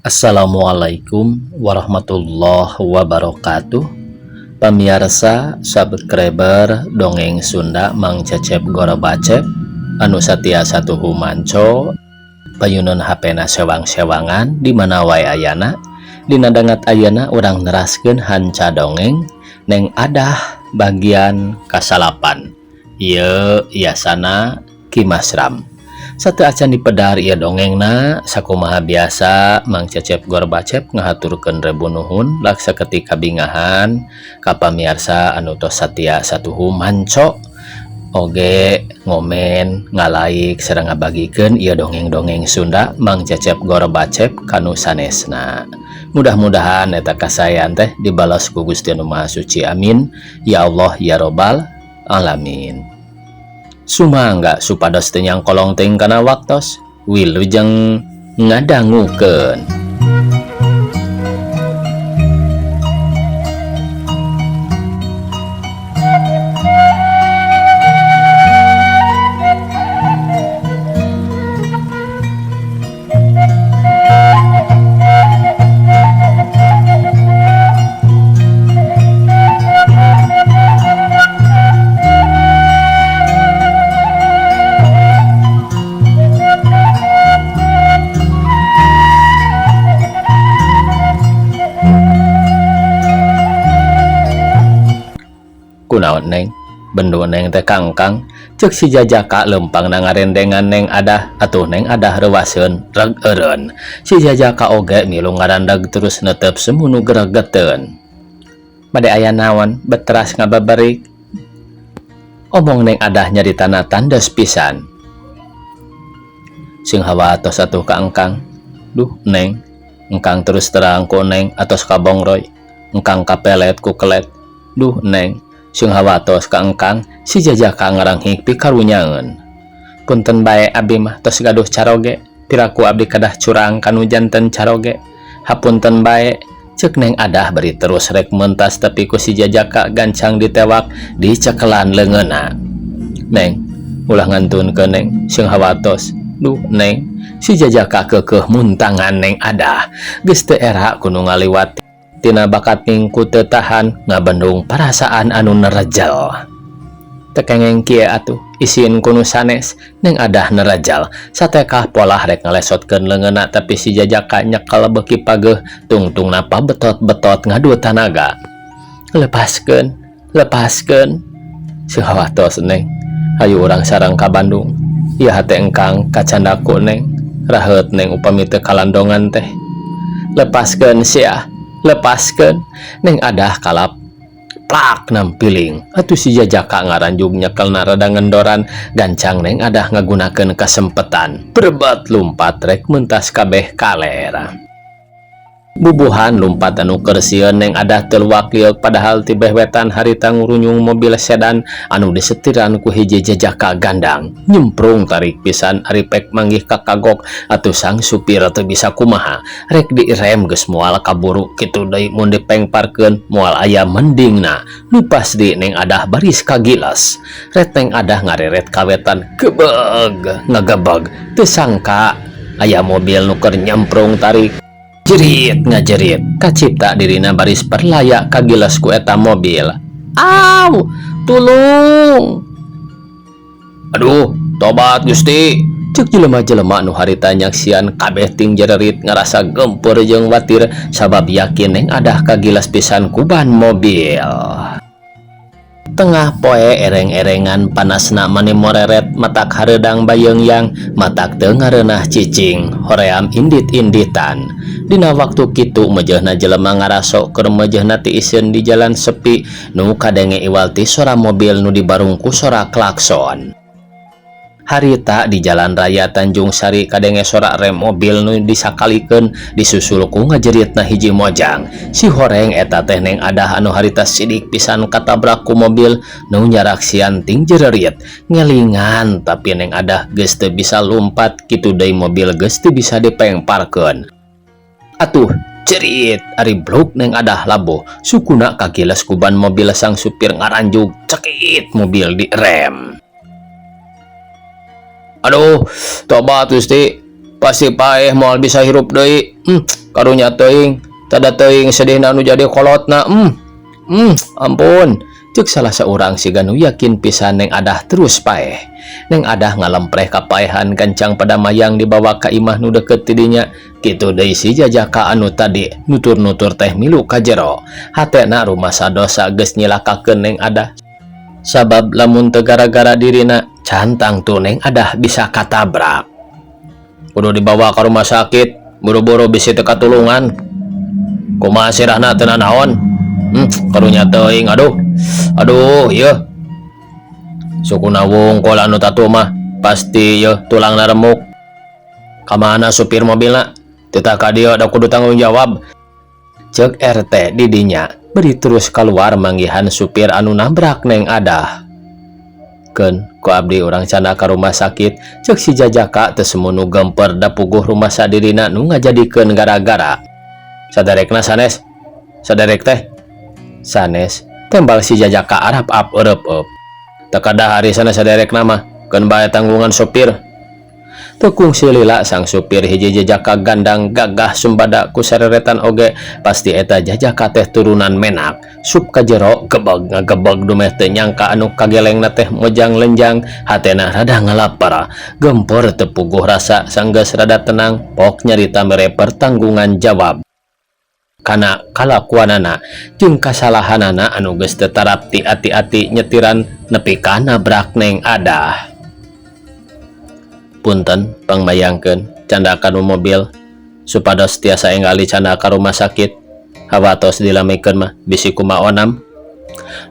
Assalamualaikum warahmatullahi wabarakatuh. Pamiarsa subscriber Dongeng Sunda Mang Cecep Gorobacep anu satia satuhu manco payunan HP-na sewang-sewangan di mana wae ayana. Dina dangat ayana urang neraskeun hanca dongeng Neng Adah bagian kasalapan. Ieu yasana Ki Masram. Sateuacan dipedar ieu dongengna, sakumaha biasa Mang Cecep Gorbacep ngahaturkeun rebu nuhun laksa ketika bingahan ka pamiarsa anu tos satia satuhu manco oge ngomen, ngalaik, sareng ngabagikeun ieu dongeng-dongeng Sunda Mang Cecep Gorbacep kanu sanesna. Mudah-mudahan eta kasaean teh dibalas ku Gusti Anu Maha Suci, amin ya Allah ya Robbal alamin. Sumangga supados teu nyangkolong teuing kana waktos, wilujeng ngadangukeun. Kunaon, Neng? Bendu Neng teh kangkang, cek si Jajaka lempang na ngarendengan Neng Adah. Atuh Neng Adah reuwaseun reg eureun. Si Jajaka oge milu ngarandag terus netep semunu gregeteun. Bade aya naon beteras ngababarik? Omong Neng Adah nyaritana tandes pisan. Sing hawatos atuh ka engkang. Duh, Neng, engkang terus terang ku Neng atos kabongroy. Engkang kapelet ku kelet. Duh, Neng, sing hawatos ka engkang. Si Jajaka ngaranghik pikarunyaeun. Punten bae, abdi mah tos gaduh caroge. Piraku abdi kedah curang kanu janten caroge. Hapunten bae, cek Neng Adah bari terus rek mentas, tapi ku si Jajaka gancang ditewak dicekelan leungeunna. Neng, ulah ngantunkeun, Neng, sing hawatos. Duh, Neng. Si Jajaka keukeuh muntangan Neng Adah. Geus teu era ku nu ngaliwat tina bakat ku teu tahan ngabendung perasaan anu nerejel. Teu kengeng kieu atuh, isin ku nu sanes. Neng Adah nerejel. Satekah polah rek ngalesotkeun leungeunna, tapi si Jajaka nyekel beuki pageuh, tungtungna pabetot-betot ngadu tanaga. Lepaskeun, lepaskeun. Sing hawatos, Neng. Hayu urang sareng ka Bandung. Ieu hate engkang kacandak ku Neng. Raheut, Neng, upami teu kalandongan teh. Lepaskeun sia, lepaskeun. Neng Adah kalap plak nampiling. Atuh si Jajaka ngaranjug nyekelna rada ngendoran. Gancang Neng Adah ngagunakeun kasempetan berebet lumpat rek mentas kabeh kalera. Bubuhan lumpat anu keur sieun Neng Adah teu luak lieuk, padahal ti beh wetan harita ngurunyung mobil sedan anu disetiran ku hiji jajaka gandang. Nyemprung tarik pisan, ari pek manggih kakagok. Atuh sang supir teu bisa kumaha, rek direm geus moal kaburu, kitu deui mun dipengparkeun moal aya mendingna. Nu pasti Neng Adah baris kagilas. Ret Neng Adah ngareret kawetan, gebeg ngagebeg, teu sangka aya mobil nu keur nyemprung tarik, jerit ngajerit. Kacipta dirina baris perlaya kagilas ku eta mobil. Aw, tulung! Aduh, tobat Gusti, cek jelema-jelema nu harita nyaksian. Kabeh ting jererit ngarasa gempur jeung watir sabab yakin Neng Adah kagilas pisan ku ban mobil. Tengah poe ereng-erengan, panasna mani moreret, matak hareudang bayeungyang, matak teu ngareunah cicing, hoream indit-inditan. Dina waktu kitu mejeuhna jelema ngaraso keur mejeuhna tiiseun di jalan sepi, nu kadenge iwal ti sora mobil nu dibarung ku sora klakson. Harita di jalan raya Tanjung Sari kadenge sora rem mobil nu disakalikeun disusul ku ngajeritna hiji mojang. Si horeng eta teh Neng Adah anu harita sidik pisan katabrak ku mobil nu nyaraksian ting jererit. Ngelingan, tapi Neng Adah geus teu bisa lumpat, kitu deui mobil geus teu bisa dipengparkeun. Atuh cerit ari bluk Neng Adah labuh, sukuna kagilas ku ban mobil. Sang supir ngaranjug, cekit mobil di rem. Aduh, tobat Gusti. Pasti paeh moal bisa hirup deui. Karunya teuing, tada teuing sedihna nu jadi kolotna. Ampun. Cek salah seorang siga nu yakin pisan Neng Adah terus paeh. Neng Adah ngalempreh kapaehan gancang pada mayang dibawa ka imah nu deket tidinya. Kitu deui si jajaka anu tadi nutur-nutur teh milu ka jero. Hatena rumasa dosa geus nyilakakeun Neng Adah. Sabab lamun teu gara-gara dirina can tangtu Neng Adah bisa katabrak. Kudu dibawa ka rumah sakit, buru-buru bisi teu katulungan. Kumaha sirahna teu nanaon? Karunya teuing, aduh. Aduh, ieu. Sukuna wungkul anu tatu mah pasti ieu tulangna remuk. Kamana supir mobilna? Titah ka dieu da kudu tanggung jawab. Cek RT di dinya beri terus keluar manggihan supir anu nabrak Neng Adah. Keun ku abdi urang candak ka rumah sakit, cek si jajaka teu semunu gemper da puguh rumah sadirina nu ngajadikeun gara-gara. Saderekna sanes? Saderek teh? Sanes, tembal si jajaka arap ap eureup eup. Teu kadah ari sanes saderekna mah, keun bae tanggungan supir. Teu kungsi lila sang supir hiji jajaka gandang gagah sumbada ku sareretan oge pasti eta jajaka teh turunan menak. Sup ka jero gebeg ngagebeg dumeh teu nyangka anu kagelengna teh mojang lenjang, hatena rada ngalapar. Gempor teu puguh rasa sanggeus rada tenang, pok nyarita mere pertanggungan jawab kana kalakuanana jeung kasalahanana anu geus teu tarapti ati-ati nyetiran nepi ka nabrak Neng Adah. Punten pangmayangkeun candakan mobil supados tiasa enggal dicandak ka rumah sakit. Hawatos dilamikeun mah bisi kumaha onam.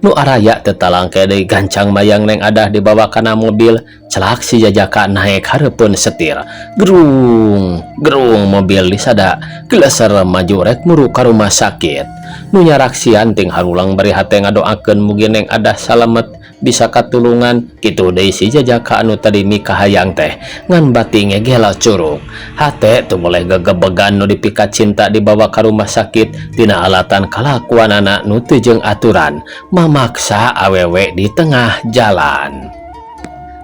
Nu araya teu talangke deui gancang mayang Neng Adah dibawa kana mobil, celak si jajaka naek hareupeun setir. Gerung, gerung mobil disada, geleser maju rek muru ka rumah sakit. Nu nyaraksian ting harulang bari hate ngadoakeun mugi Neng Adah salamet bisa katulungan. Kitu deui si jajaka anu tadi mikahayang teh ngan bati ngegela curug. Hate teu boleh gegebegan nu dipika cinta dibawa ka rumah sakit tina alatan kalakuanana nu teu jeung aturan mamaksa awewe di tengah jalan.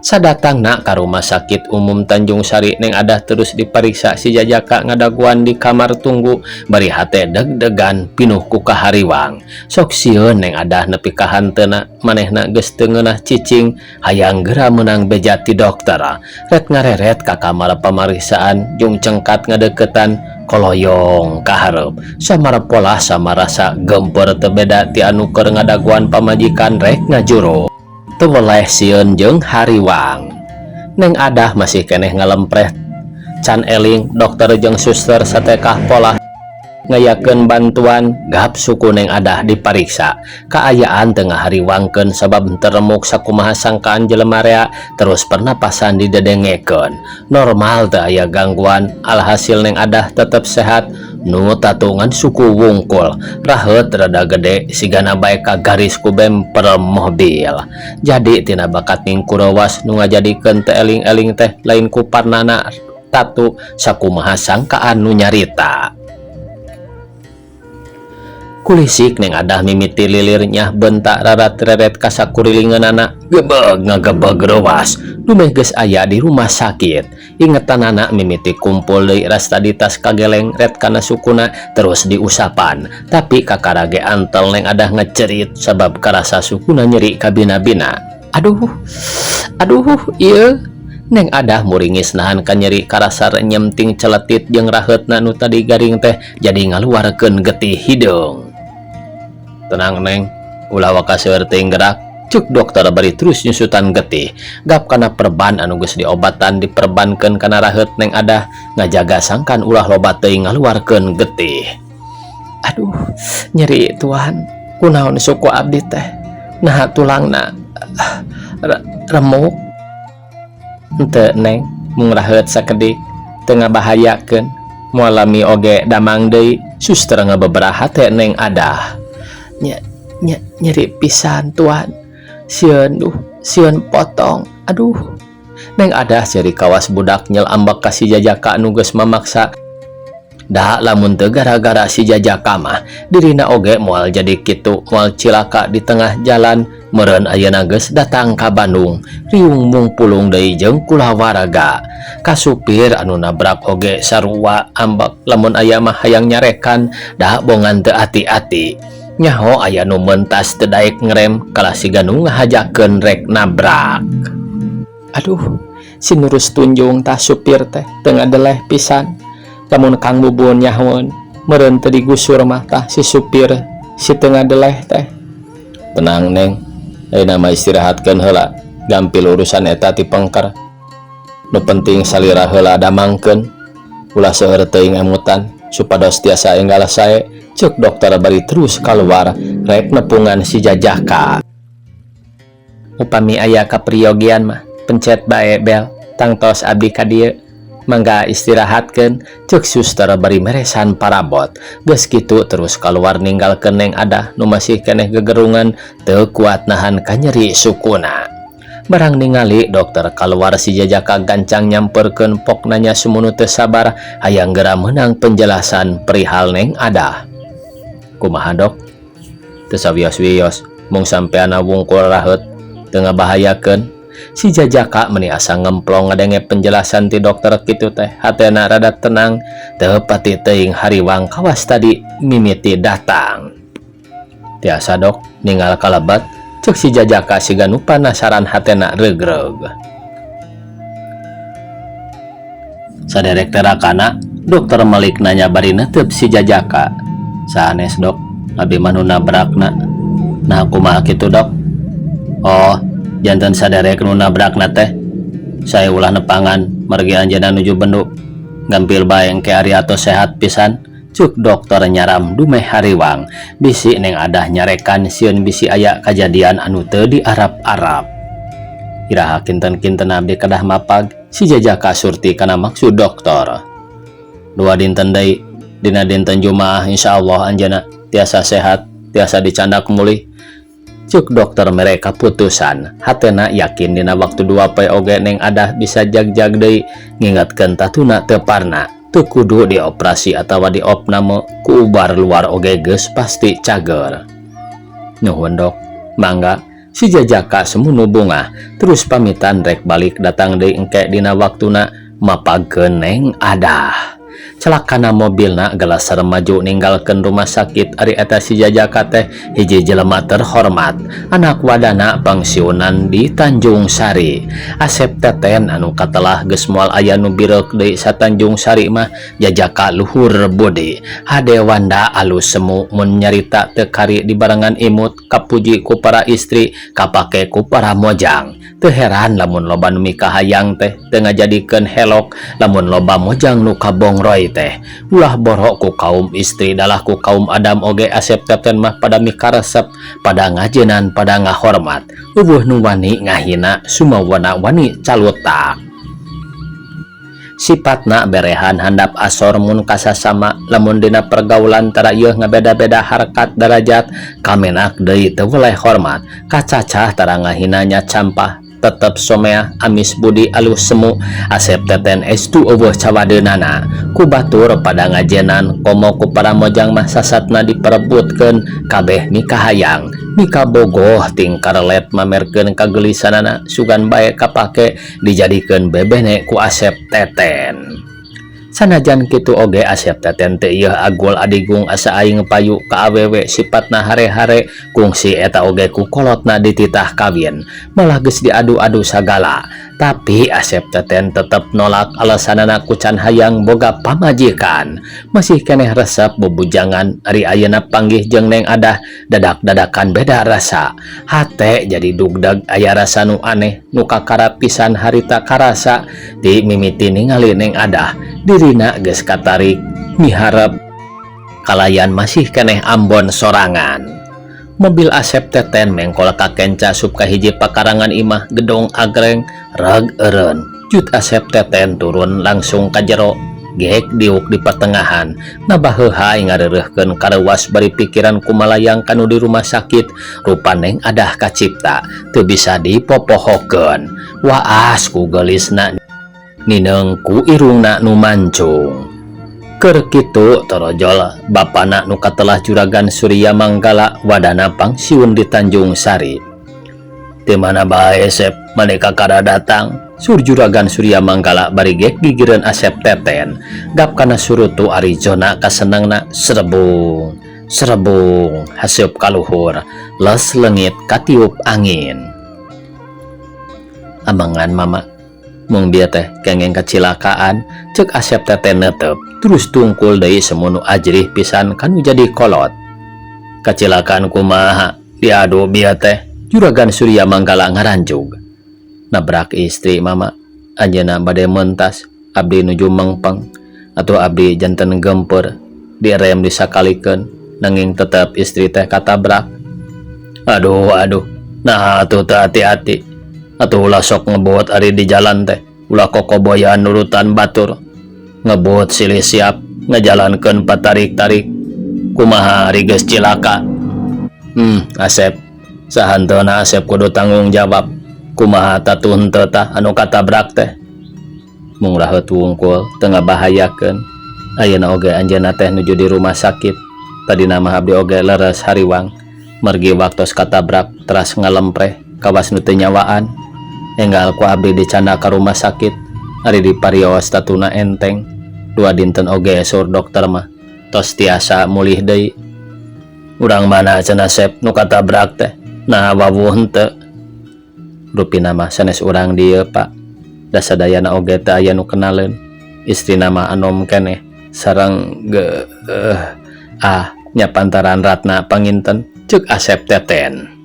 Sadatangna ka rumah sakit umum Tanjung Sari, Neng Adah terus dipariksa si jajaka ngadaguan di kamar tunggu bari hate deg-degan pinuh ku kahariwang. Sok sieun Neng Adah nepi ka hanteuna manehna geus teu ngeunah cicing hayang geura meunang beja ti dokter. Ret ngareret ka kamar pamariksaan jung cengkat ngadeukeutan koloyong ka hareup. Samara polah samarasa gempeur teu beda ti anu keur ngadaguan pamajikan rek ngajuru. Teu weleh sieun jeung hariwang. Neng Adah masih keneh ngalempreh can eling dokter jeung suster satekah polah ngayakeun bantuan. Gap suku Neng Adah dipariksa. Kaayaan teu ngahariwangkeun sabab teu remuk sakumaha sangkaan jelema rea, terus pernapasan didedengekeun normal, teu aya gangguan. Alhasil Neng Adah tetep sehat. Nu tatu ngan suku wungkul, raheut rada gede sigana bae kagaris ku bemper mobil. Jadi tina bakat ningkurewas nu ngajadikeun teu eling-eling teh lain ku parnana tatu sakumaha sangkaan nu nyarita. Kulisik Neng Adah mimiti lilir nyah bentak rarat-reret ka sakurilingeunana. Gebeg ngagebeg reuwas dumeh geus aya di rumah sakit. Ingetanana mimiti kumpul deui, rasta ditas kageleng ret kana sukuna terus diusapan, tapi kakara ge antel. Neng Adah ngecerit sabab karasa sukuna nyeri kabina-bina. Aduh, aduh, ieu. Neng Adah muringis nahan kanyeri, karasa renyem ting celetit jeung raheutna nu tadi garing teh jadi ngaluarkeun getih hideung. Tenang Neng, ulah waka seueur teuing gerak, cuk dokter bari terus nyusutan getih. Gap kana perban anu geus diobatan diperbankeun kana raheut Neng Adah ngajaga sangkan ulah loba teuing ngaluarkeun getih. Aduh, nyeri tuan, kunaon suku abdi teh? Naha tulangna remuk? Henteu Neng, mung raheut sakedik, teu ngabahayakeun. Moal lami oge damang deui, suster ngabebera hate Neng Adah. Nyeri pisan tuan, sieun duh, sieun potong, aduh. Neng Adah ceri kawas budak nyel ambek ka si jajaka anu geus mamaksa. Da lamun teu gara-gara si Jajaka mah dirina oge moal jadi kitu, moal cilaka di tengah jalan. Meureun ayeuna geus datang ka Bandung, riung mungpulung deui jeung kulawarga. Ka supir anu nabrak oge sarua ambek, lamun aya mah hayang nyarekan, da bongan teu ati-ati. Nyaho aya nu mentas teu daek ngerem, kalah siga nu ngahajakeun rek nabrak. Aduh, si nurus tunjung tah supir teh teu ngadeleh pisan. Lamun Kang Bubun nyahoeun, meureun teu digusur mah tah si supir si teu ngadeleh teh. Tenang, Neng, ayeuna mah istirahatkeun heula, gampil urusan eta ti pengker. Nu penting salira heula damangkeun, ulah seueur teuing emutan supados tiasa enggal sae, ceuk dokter bari terus kaluar rek nepungan si Jajaka. Upami aya kapriyogian mah pencet bae bel, tangtos abdi ka dieu. Mangga istirahatkeun, ceuk suster bari meresan parabot. Geus kitu terus kaluar ninggalkeun Neng Adah nu masih keneh gegerungan teu kuat nahan kanyeri sukuna. Barang ningali dokter kaluar, si Jajaka gancang nyamperkeun, pokna nya sumunu teu sabar hayang geura meunang penjelasan perihal Neng Adah. Kumaha, Dok? Teu sawios-wios, mung sampeanna wungkul raheut, teu ngabahayakeun. Si Jajaka meni asa ngemplong ngadenge penjelasan ti dokter kitu teh, hatena rada tenang, teu pati teuing hariwang kawas tadi mimiti datang. Tiasa, Dok, ningal kalebet? Ceuk si Jajaka siga nu panasaran, hatena regreg. Saderek terakana? Dokter Malik nanya bari netep si Jajaka. Sanes, Dok, abi mah nu nabrakna. Nah, kumaha kitu, Dok? Oh, janten saderek nu nabrakna teh. Saya ulah nepangan margi anjeunna nuju bendu. Gampil bae engke ari atos sehat pisan, cuk dokter nyaram dumeh hariwang. Bisi Neng Adah nyarekan, sieun bisi aya kajadian anu teu diarap-arap. Iraha kinten-kinten abdi kedah mapag? Si Jajaka surti kana maksud dokter. 2 dinten deui, dina dinten Jumaah, insyaallah anjeunna tiasa sehat, tiasa dicandak mulih, cuk dokter mere kaputusan. Hatena yakin dina waktu 2 poe oge Neng Adah bisa jag-jag deui, ngingetkeun tatuna teu parna, teu kudu dioperasi atawa diopname, ku ubar luar oge geus pasti cager. Nuhun, Dok. Mangga. Si Jajaka semunu bungah, terus pamitan rek balik, datang deui engke dina waktuna mapagkeun Neng Adah. Celakana mobilna gelasar maju ninggalkeun rumah sakit. Ari eta si Jajaka teh hiji jelema terhormat, anak wadana pangsiunan di Tanjung Sari. Asep Teten anu katelah geus moal aya nu bireuk deui sa Tanjung Sari mah. Jajaka luhur budi, hade wanda, alus semu mun nyarita, teu kari dibarengan imut, kapuji ku para istri, kapake ku para mojang. Teu heran lamun loba nu mikahayang teh, teu ngajadikeun helok lamun loba mojang nu kabongroy teh. Ulah boro ku kaum istri, dalah ku kaum adam oge Asep Teten mah pada mikaresep, pada ngajenan, pada ngahormat. Euweuh nu wani ngahina, sumawana wani calutak. Sifatna berehan handap asor mun kasasama, lamun dina pergaulan tara ieu ngabeda-beda harkat darajat, kamenak deui teu weleh hormat, kacacah tara ngahinanya, campah tetep someah. Amis budi, alus semu, Asep Teten estu euweuh cawadeunana. Ku batur pada ngajenan, komo ku para mojang mah sasatna diperebutkeun, kabeh mikahayang, mikabogoh. Tingkar let mamerkeun kagelisanana sugan bae kapake dijadikeun bebene ku Asep Teten. Sanajan kitu oge Asep Teten teu ieu agul adigung asa aing payu ka awewe, sifatna hare-hare. Kungsi eta oge ku kolotna dititah kawin, malah geus diadu-adu sagala, tapi Asep Teten tetep nolak, alasanana ku can hayang boga pamajikan, masih keneh resep bubujangan. Ari ayeuna panggih jeung Neng Adah, dadak-dadakan beda rasa hate, jadi dugdag, aya rasa nu aneh nu kakara pisan harita karasa. Ti mimiti ningali Neng Adah, dirina geus katarik miharep kalayan masih keneh ambon sorangan. Mobil Asep Teten mengkol ka kenca asup ka hiji pakarangan imah gedong agreng reg eureun. Jut Asep Teten turun langsung ka jero, gek diuk di pertengahan, ngabaheuhay ngareureuhkeun kareuwas bari pikiran kumalayang kanu di rumah sakit. Rupa Neng Adah kacipta, teu bisa dipopohokeun, waas ku geulisna, nineung ku irungna nu mancung. Keur kitu torojol bapana nu katelah Juragan Surya Manggala wadana pangsiun di Tanjung Sari. Ti mana bae Sep maneh kakara datang? Sur Juragan Surya Manggala bari gek gigireun Asep Teten. Gap kana surutu ari zona kasenengna serebung serebung haseup kaluhur les leungit katiup angin. Amengan Mama mung bieu teh kengeng kacilakaan cek Asep Teten netep terus tungkul deui semunu ajrih pisan kanu jadi kolot. Kacilakaan kumaha diadu bieu teh? Juragan Surya Manggala ngaranjug. Nabrak istri Mama, anjeunna bade mentas, abdi nuju mengpeng atau abdi janten gempeur direm disakalikeun nanging tetep istri teh katabrak. Aduh aduh, nah atuh teu hati-hati atuh ulah sok ngebut ari di jalan teh, ulah kokoboyan nurutan batur ngebut silih siap ngajalankeun patarik-tarik kumaha ari geus cilaka. Asep sahanteuna Asep kudu tanggung jawab kumaha tatuh henteu tah anu katabrak teh mung raheut wungkul teu ngabahayakeun. Ayeuna oge anjeunna teh nuju di rumah sakit. Tadina mah abdi oge leres hariwang margi waktos katabrak teras ngalempreh kawas nu teu nyawaan. Enggal ku abdi dicandak ka rumah sakit ari diparios tatuna enteng 2 dinten oge saur dokter mah tos tiasa mulih deui. Urang mana cenah Sep nu katabrak teh? Nah wawuh henteu? Rupina mah sanes urang dieu Pak, da sadayana oge teu aya nu kenaleun. Istrina mah anom keneh sareng ah nya pantaran Ratna panginten cek Asep Teten.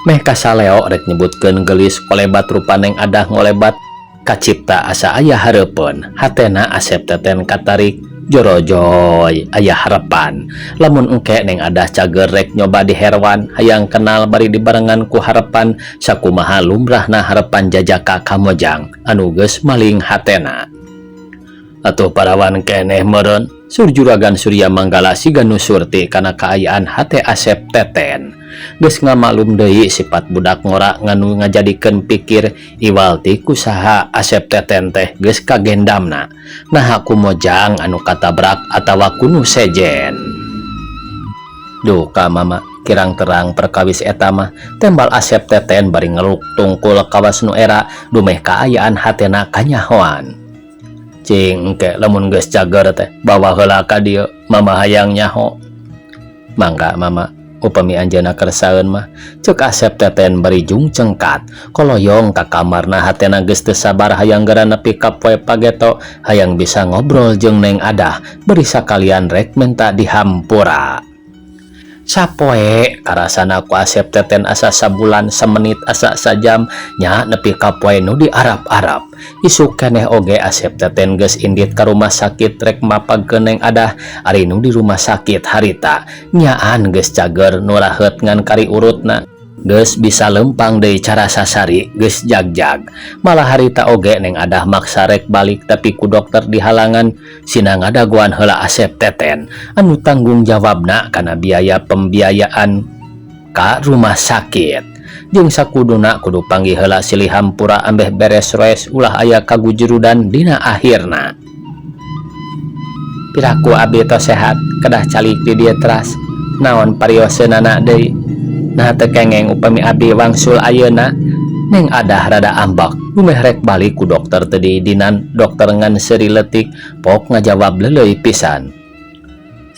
Meh kasaleo rek nyebutkeun geulis kolebat rupa Neng Adah ngolebat kacipta asa aya hareupeun hatena Asep Teten katarik jorojoy aya harepan lamun engke Neng Adah cager rek nyoba di herwan hayang kenal bari dibarengan ku harepan sakumaha lumrahna harepan jajaka kamojang anu geus maling hatena. Atuh parawan keneh meureun sur Juragan Surya Manggala siga nu surti kana kaayaan hate Asep Teten. Geus ngamaklum deui sifat budak ngora nganu ngajadikeun pikir iwal ti kusaha Asep Teten teh geus kagendamna. Naha kumojang anu katabrak atawa kunu sejen. Duka Mama kirang terang perkawis eta mah tembal Asep Teten bari ngeluk tungkul kawas nu era dumeh kaayaan hatena kanyahoan. Cing engke lamun geus cager teh bawa heula ka dieu Mama hayang nyaho. Mangga Mama upami anjeunna kersaeun mah cek Asep Teten bari jung cengkat koloyong ka kamarna hatena geus teu sabar hayang geura nepi ka poe pageto hayang bisa ngobrol jeung Neng Adah bari sakalian rek menta dihampura. Sapoe karasana ku Asep Teten asa sabulan samenit asa sajam nya nepi ka poe nu diarap-arap. Isuk keneh oge Asep Teten geus indit ka rumah sakit rek mapagkeun Neng Adah ari nu di rumah sakit harita nyaan geus cager nu raheut ngan kari urutna geus bisa lempang deui cara sasari geus jagjag. Malah harita oge Neng Adah maksa rek balik tapi ku dokter dihalangan sina ngadagoan heula Asep Teten anu tanggung jawabna kana biaya pembiayaan ka rumah sakit. Jeung sakuduna kudu panggih heula silih hampura ambeh beres roes ulah aya kagujurudan dina akhirna. Piraku abdi tos sehat kedah calik di dieu teras naon parioseunana deui. Nah teu kengeng upami abdi wangsul ayeuna. Neng Adah rada ambak dumeh rek balik ku dokter teu diidinan dokter ngan seuri leutik pok ngajawab leuleuy pisan.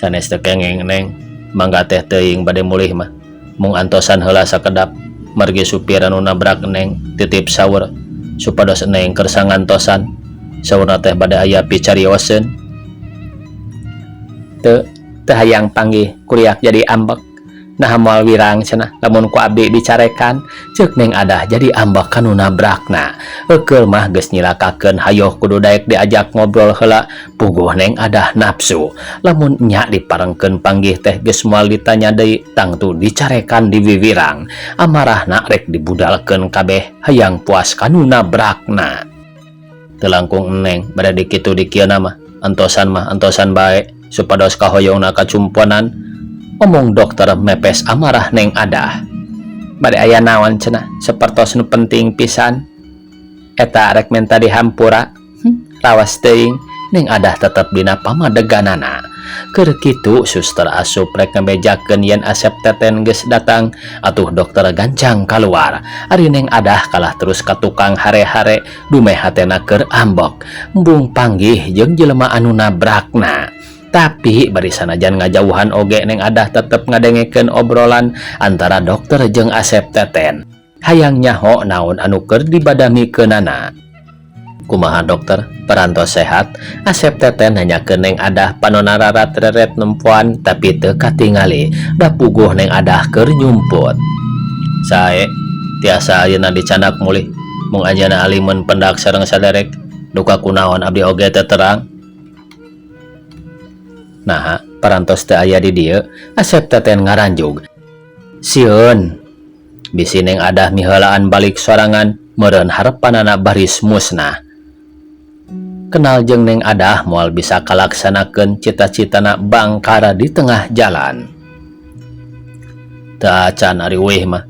Sanes teu kengeng Neng, mangga teh teuing bade mulih mah mung antosan heula sakedap margi supir anu nabrak Neng titip saur supados Neng kersa ngantosan saurna teh bade aya picarioseun. Teu teu hayang panggih kuriak jadi ambek. Nah moal wirang cenah lamun ku abdi dicarekan ceuk Neng Adah jadi ambek kanu nabrakna. Eukeul mah geus nyilakakeun hayoh kudu daek diajak ngobrol heula puguh Neng Adah nafsu lamun nya diparengkeun panggih teh geus moal ditanya deui tangtu dicarekan di wiwirang amarahna rek dibudalkeun kabeh hayang puas kanu nabrakna. Teu langkung Neng bade dikitu dikieu mah antosan mah antosan bae supados kahoyongna kacumponan. Omong dokter mepes amarah Neng Adah. Bade aya naon cenah sapertos nu penting pisan. Eta rek menta dihampura. Rawas teuing Neng Adah tetep dina pamadeganana. Keur kitu suster asup rek ngabejakeun yen Asep Teten geus datang, atuh dokter gancang kaluar. Ari Neng Adah kalah terus ka tukang hare-hare dumeh hatena keur ambek. Embung panggih jeung jelema anu nabrakna. Tapi bari sanajan ngajauhan oge Neng Adah tetep ngadengekeun obrolan antara dokter jeung Asep Teten. Hayang nyaho naon anu keur dibadamikeunana. Kumaha dokter, parantos sehat? Asep Teten nanyakeun Neng Adah panona rarat-reret nempoan tapi teu katingali. Da puguh Neng Adah keur nyumput. Sae, tiasa ayeuna dicandak mulih. Mung anjeunna alimeun pendak sareng saderek. Duka kunaon abdi oge teu terang. Naha, parantos teu aya di dieu? Asep Teten ngaranjug. Sieun. Bisi Neng Adah miheulaan balik sorangan, meureun harepanana baris musnah. Kenal jeung Neng Adah moal bisa kalaksanakeun cita-citana bangkara di tengah jalan. Teu acan ari uih mah.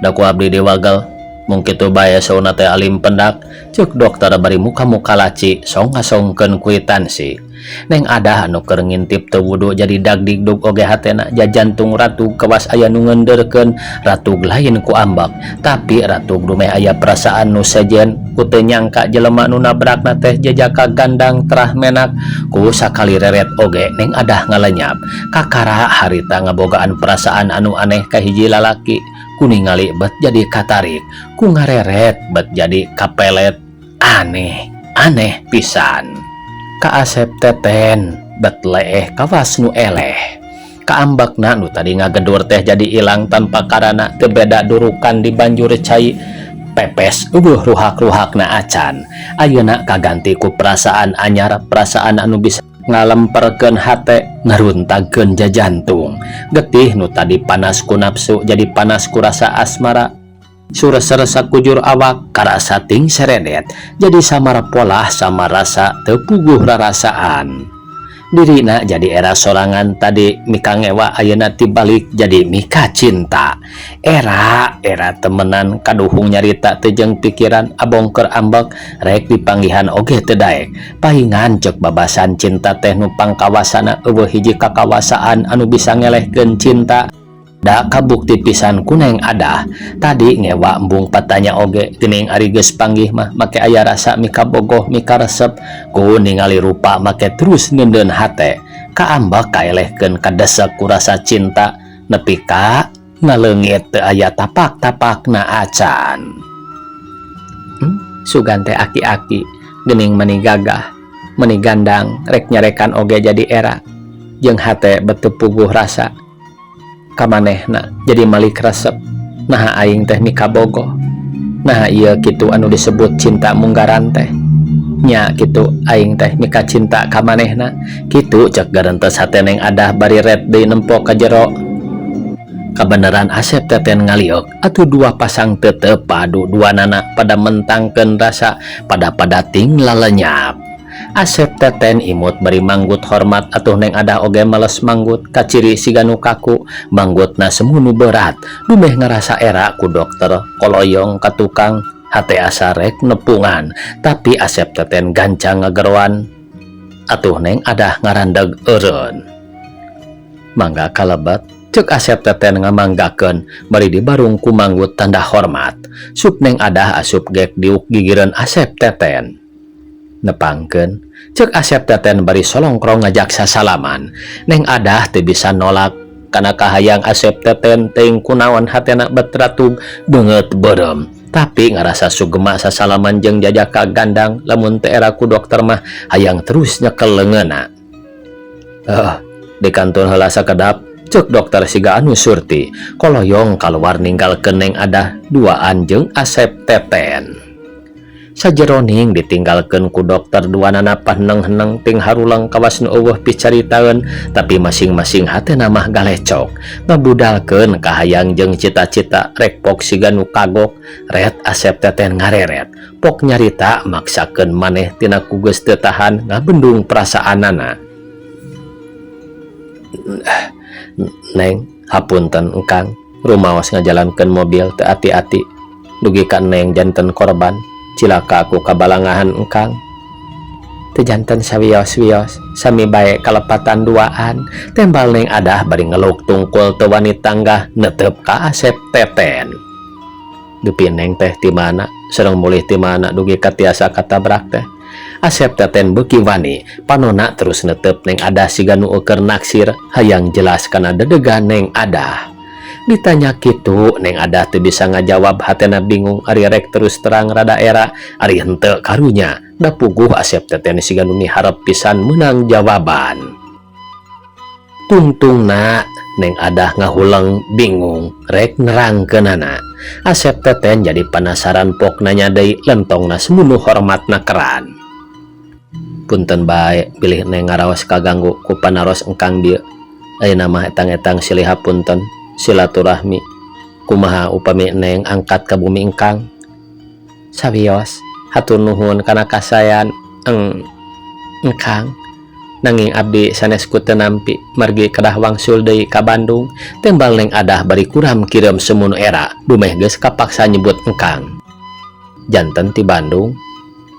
Da ku abdi diwagel. Mung kitu bae sauna teh alim pendak, ceuk dokter bari muka-muka laci song ngasongkeun kuitansi. Neng Adah anu keur ngintip teu wudu jadi dagdigdug oge hatena jajantung ratug kawas aya nu ngeundeurkeun ratug lain ku ambek tapi ratug dumeh aya perasaan nu sejen ku teu nyangka jelema nu nabrakna teh jejaka gandang terah menak ku sakali reret oge Neng Adah ngalenyap kakara harita ngabogaan perasaan anu aneh ka hiji lalaki ku ningali bet jadi katarik ku ngareret bet jadi kapelet aneh aneh pisan. Ka Asep Teten bet leeh kawas nu eleh. Kaambekna nu tadi ngagedur teh jadi ilang tanpa karana teu beda durukan di banjur cai pepes eueuh ruhak-ruhakna acan. Ayeuna kaganti ku perasaan anyar, perasaan anu bisa ngalemperkeun hate, ngaruntagkeun jajantung. Getih nu tadi panas ku nafsu jadi panas ku rasa asmara. Sureser sakujur awak karasa ting seredet jadi samar polah sama rasa teu puguh rarasaan. Dirina jadi era sorangan tadi mika ngewa ayeuna tibalik jadi mika cinta. Era era temenan kaduhung nyarita teu jeung pikiran abongker ambek rek dipanggihan oge teu daek. Pahingan ceuk babasan cinta teh nu pangkawasana eueuh hiji kakawasaan anu bisa ngelehkeun cinta. Da kabukti pisan ku Neng Adah tadi ngewa embung patanya oge geuning ari geus panggih mah make aya rasa mika bogoh mika resep ku ningali rupa make terus ngeundeun hate kaambek kaelehkeun kadesek ku rasa cinta nepi ka ngaleungit teu aya tapak-tapakna acan. Sugan teh aki-aki geuning meni gagah meni gandang rek nyarekan oge jadi era jeung hate bet teu puguh rasa kamanehna jadi malik resep. Naha aing teh mika bogoh, naha ieu kitu anu disebut cinta munggaran teh nya kitu aing teh mika cinta ka manehna kitu cek garentes hate Neng Adah bari ret deui nempo ka jero. Kabeneran Asep Teten ngaliuk atuh dua pasang tetep padu dua nana pada mentangkeun rasa pada pada ting lalenyap. Asep Teten imut bari manggut hormat atuh Neng Adah oge males manggut kaciri siga nu kaku manggutna semunu berat dumeh ngarasa era ku dokter koloyong ka tukang hate asa rek nepungan tapi Asep Teten gancang ngageroan atuh Neng Adah ngarandeg eureun. Mangga kalebet cek Asep Teten ngamanggakeun bari dibarung ku manggut tanda hormat. Sup Neng Adah asup gek diuk gigireun Asep Teten. Nepangkeun cek Asep Teten bari solongkrong ngajak sasalaman. Neng Adah teu bisa nolak kana kahayang Asep Teten teuing kunaon hatena bet ratug beungeut beureum tapi ngarasa sugema sasalaman jeung jajaka gandang lamun teu era ku dokter mah hayang terus nyekel leungeunna. Di kantun heula sakedap cek dokter siga anu surti koloyong kaluar ninggalkeun Neng Adah duaan jeung Asep Teten. Sajeroning ditinggalkeun ku dokter duanana paheneng-heneng ting harulang kawas nu eueuh picaritaeun tapi masing-masing hatena mah galecok ngabudalkeun kahayang jeung cita-cita rek pok siga nu kagok ret Asep Teten ngareret pok nyarita maksakeun maneh tina ku geus teu tahan ngabendung perasaanana. Neng hapunten engkang rumaos ngajalankeun mobil teu ati-ati dugi ka Neng janten korban cilaka aku kabalangahan engkang. Teu janten sawios-wios sami bae kalepatan duaan, tembal Neng Adah bari ngeluk tungkul teu wani tanggah netep ka Asep Teten. Dupi Neng teh ti mana sareng mulih ti mana dugi ka tiasa katabrak teh? Asep Teten beuki wani, panona terus netep Neng Adah siga nu eueur naksir hayang jelas kana dedegan Neng Adah. Ditanya kitu Neng Adah teu bisa ngajawab, hatena bingung, ari rek terus terang rada era, ari henteu karunya. Da puguh Asep Teten siga nu miharep pisan meunang jawaban. Tungtungna Neng Adah ngahuleng, bingung rek nerangkeunana. Asep Teten jadi penasaran, pok nanya deui, lentongna semunuh hormatna keran. Punten bae bilih Neng ngaraos kaganggu ku panaros engkang dieu. Ayeuna mah etang-etang silih hapunten, silaturahmi. Kumaha upami Neng angkat ka bumi engkang? Sawios, hatur nuhun kana kasayan engkang, nanging abdi sanes ku teu nampi margi kedah wangsul deui ka Bandung, tembal Neng Adah bari kuram kireum semunu era dumeh geus kapaksa nyebut engkang. Janten ti Bandung?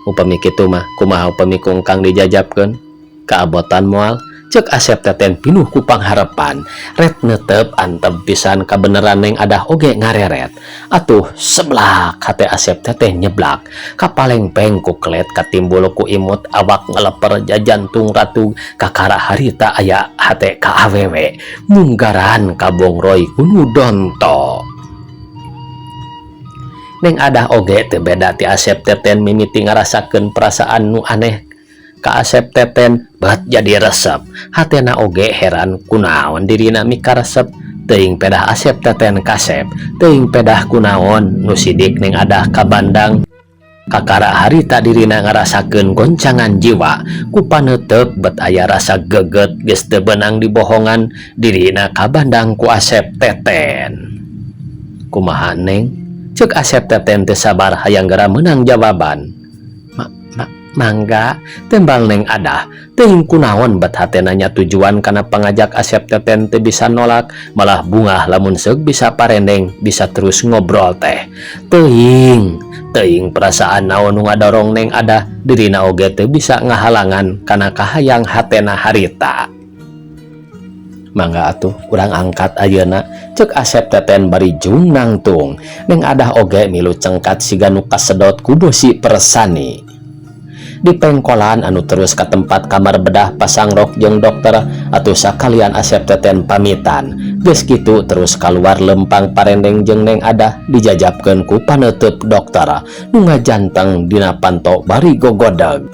Upami kitu mah kumaha upami ku engkang dijajabkeun? Kaabotan moal? Cek Asep Teten pinuh ku pangharepan. Ret netep antep pisan kabeneran Neng Adah oge ngareret. Atuh seblak hate Asep Teteh nyeblak, kapalengpeng ku kelet, katimbul ku imut, awak ngeleper, jajantung ratug, kakara harita aya hate ka awewe munggaran kabongroy kunu donto. Neng Adah oge teu beda ti Asep Teten, mimiti ngarasakeun perasaan nu aneh ka Asep Teten, bat jadi resep. Hatena oge heran kunaon dirina mikaresep. Teuing pedah Asep Teten kasep, teuing pedah kunaon nu sidik Neng Adah kabandang. Kakara harita dirina ngarasakeun goncangan jiwa ku paneuteup, bet aya rasa geget geus teu beunang dibohongan, dirina kabandang ku Asep Teten. Kumaha, Neng? Cek Asep Teten teu sabar hayang gera meunang jawaban. Ma, ma, mangga, tembal Neng Adah. Teuing kunaon bet hatena nyatujuan kana pangajak Asep Teten, teu bisa nolak, malah bungah lamun seuk bisa parendeng, bisa terus ngobrol teh. Teuing teuing perasaan naon nu ngadorong Neng Adah, dirina oge teu bisa ngahalangan kana kahayang hatena harita. Mangga atuh urang angkat ayeuna, cek Asep Teten bari jung nangtung. Neng Adah oge milu cengkat siga nu kasedot ku bosi persani. Di pengkolan anu terus ke tempat kamar bedah pasang rok jeung dokter, atuh sakalian Asep Teten pamitan. Geus kitu terus keluar lempang parendeng jeung Neng Adah, dijajabkeun ku paneuteub dokter nu ngajanteng dina panto bari gogodeg.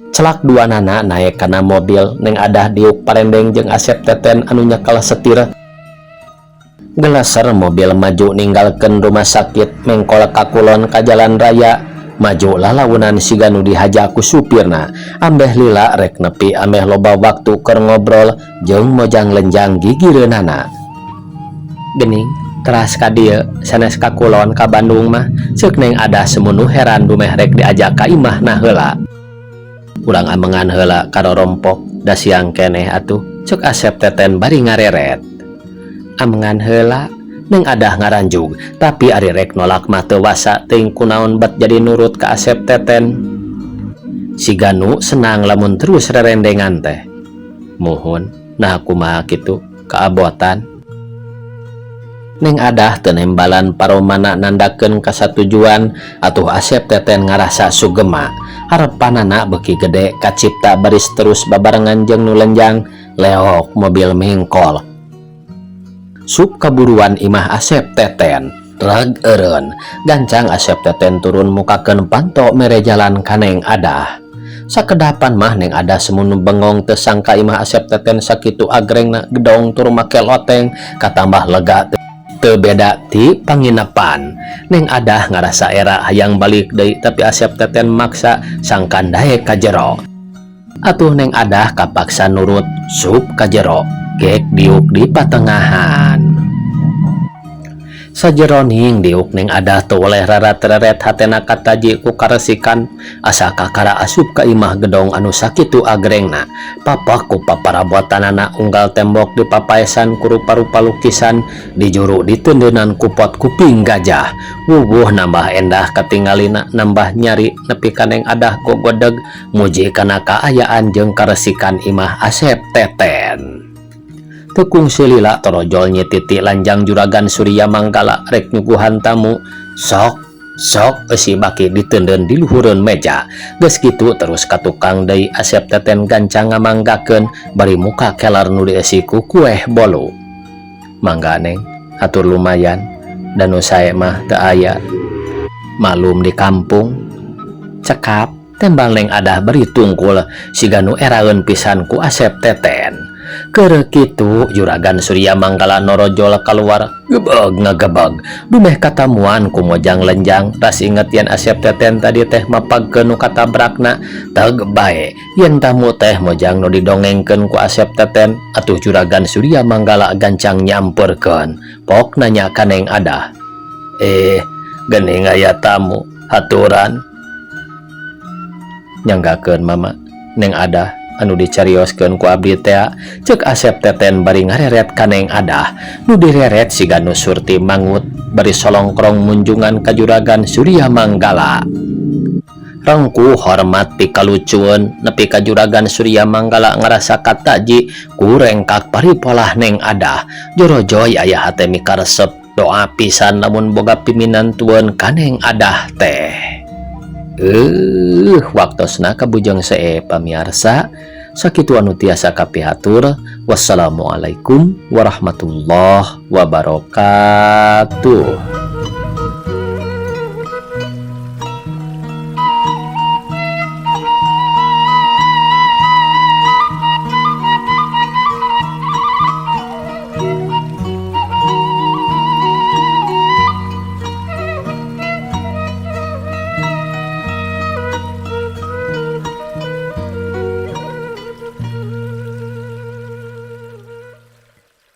Celak dua nana naik kana mobil, Neng Adah diuk parendeng jeung Asep Teten anu nyekel setir. Geleser mobil maju ninggalkeun rumah sakit, mengkol ka kulon ka jalan raya, maju lalaunan siga nu dihaja ku supirna, ambeh lila rek nepi, ambeh loba waktu keur ngobrol jeung mojang lenjang gigireunana. Gening teras ka dieu sanes ka kulon ka Bandung mah, ceuk Neng Adah semunu heran dumeh rek diajak ka imahna heula. Urang amengan heula karorompok, da siang keneh atuh, cek Asep Teten bari ngareret. Amengan heula, Neng Adah ngaranjug, tapi ari rek nolak mah teu wasa. Teuing kunaon bet jadi nurut ka Asep Teten, siga nu senang lamun terus rerendengan teh. Muhun, nah kumaha kitu, kaabotan? Neng Adah teu nembalan paromana nandakeun kasatujuan. Atuh Asep Teten ngarasa sugema, harepanana beuki gede kacipta baris terus babarengan jeung nu lenjang. Leok mobil mengkol sup kaburuan imah Asep Teten. Rag eureun gancang Asep Teten turun, mukakeun panto mere jalan ka Neng Adah. Sakedapan mah Neng Adah semunu bengong, teu sangka imah Asep Teten sakitu agrengna, gedong tur make loteng, katambah lega, teu beda ti panginapan. Neng Adah ngarasa era hayang balik deui, tapi Asep Teten maksa sangkan daek ka jero. Atuh Neng Adah kapaksa nurut, sup ka jero, gek diuk di patengahan. Sajeroning diuk Neng Adah teu oleh rarat-reret hatena kataji ku karesikan asa kakara asup ka imah gedong anu sakitu agrengna. Papak ku paparabotanana unggal tembok dipapaesan ku rupa-rupa lukisan di juru diteundeunan ku pot kuping gajah. Wuwuh nambah endah katingalina nambah nyari nepi ka Neng Adah gogodeg muji kana kaayaan jeung karesikan imah Asep Teten. Teu kungsi lila torojol Nyi Titi lanjang Juragan Surya Manggala rek nyuguhan tamu. Sok sok eusi baki diteundeun di luhureun meja. Geus kitu terus ka tukang deui Asep Teten gancang ngamanggakeun bari muka keler nu dieusi ku kueh bolu. Mangga Neng, hatur lumayan da nu sae mah teu aya. Malum di kampung. Cekap tembang Neng Adah bari tungkul siga nu eraeun pisan ku Asep Teten. Keur kitu Juragan Surya Manggala norojol kaluar gebeg ngagebeg dumeh katamuan ku Mojang Lenjang ras inget yen Asep Teten tadi teh mapagkeun nu katabrakna teg bae yen tamu teh Mojang nu didongengkeun ku Asep Teten atuh Juragan Surya Manggala gancang nyamperkeun pok nanya ka Neng Adah geuning aya tamu haturan nyanggakeun mama Neng Adah anu dicarioskeun ku abdi tea cek Asep Teten bari ngareret ka Neng Adah nu direret siga nu surti mangut bari solongkrong munjungan ka Juragan Surya Manggala. Rengkuh hormat pikalucueun nepi ka Juragan Surya Manggala ngarasa kataji ku rengkak paripolah Neng Adah. Jorojoy aya hate mikaresep doa pisan lamun boga piminantueun ka Neng Adah teh. Waktosna kabujeng see pamiarsa sakitu anu tiasa kapihatur. Wassalamualaikum warahmatullahi wabarakatuh.